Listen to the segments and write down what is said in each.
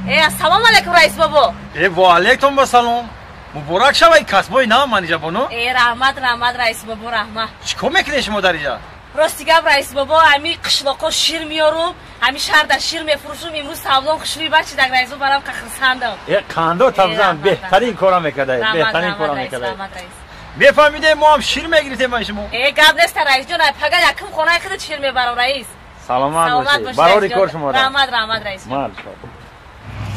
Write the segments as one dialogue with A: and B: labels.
A: Э, ассалому алайкум, раис бобо.
B: Э, ва алайкум ассалом. Муборак шавай, касбои нав манижа бону.
A: Э, раҳмат, раҳмат, раис бобо, раҳмат.
B: Чӣ кор мекунед шумо дар инҷа?
A: Рости гап, раис бобо, ами қишлоқо шир меёрум, ами шаҳрда шир мефурӯшум, имрӯз савдом хушрӯи бачидаг, раис бобо, барам қахрсандам.
B: Э, қандо табзан, беҳтарин кора мекардаед, беҳтарин кора мекардаед. Мефаҳмидем, мо ҳам шир мегирифтем аз шумо.
A: Э, гап нест, раисҷон, пага якум хонаи худат шир мебарам, раис.
B: Саломат бошед. Барори кор шумо.
A: Раҳмат, раҳмат, раис.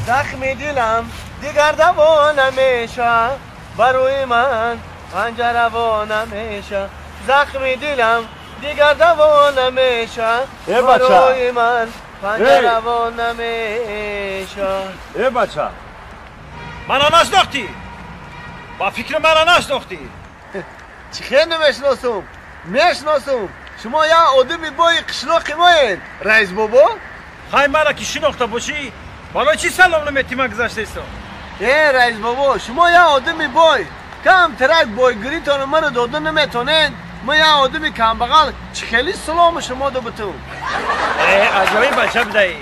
C: Захми дилам дигар даво намеша, барои ман панҷараво намеша. Захми дилам дигар даво намеша, барои ман панҷараво намеша.
B: Э, бача, мана нашнохтӣ? Ба фикри мана нашнохтӣ?
C: Чӣ хел намешиносум? Мешиносум. Шумо як одами бои қишлоқи моед, раис бобо.
B: Хай, мара ки шинохта бошӣ, барои чӣ салом наметӣ? Ман гузаштаистам.
C: Э, раис бобо, шумо як одами бой, камтарак бойгиритонро маро дода наметонед. Ман як одами камбағал чӣ хели салому шумо добутум?
B: Э, аҷоиб бача будаӣ.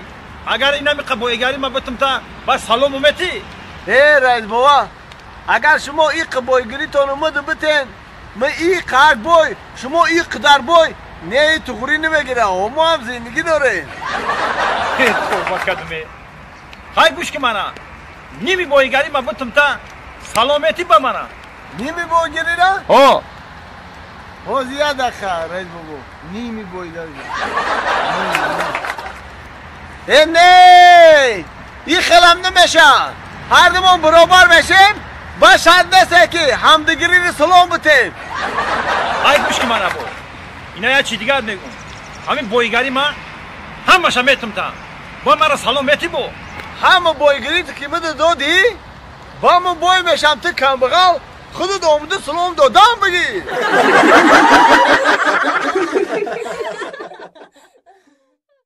B: Агар инамиқа боигарӣ ма бутум, та ба салому метӣ?
C: Э, раис бобо, агар шумо иқа бойгиритонро ма добутен, ман иқак бой, шумо иқадар бой, не, туғрӣ намегира, мо ҳам зиндагӣ дорем.
B: Тавба кардаме. Хай, гӯш ки, мана ними боигарӣ ма бутум, та салометӣ ба мана.
C: Ними бойгирира?
B: Ҳо.
C: Ҳозир, як дақиқа, раис бобо, ними бойгарӣ. Э, не, и хелам намеша. Ҳардумон баробар мешем, ба шарт несте ки ҳамдигириро салом бутем.
B: Ай, гӯш ки, мана бо ина як чи дигар мегӯм. Ҳамин боигарӣ ма ҳамаша метум, та бо мара салом метӣ бо?
C: Ҳама бойгирит ки мида додӣ, ба ман бой мешам, ту камбағал, худат омада салом додам бигӣ.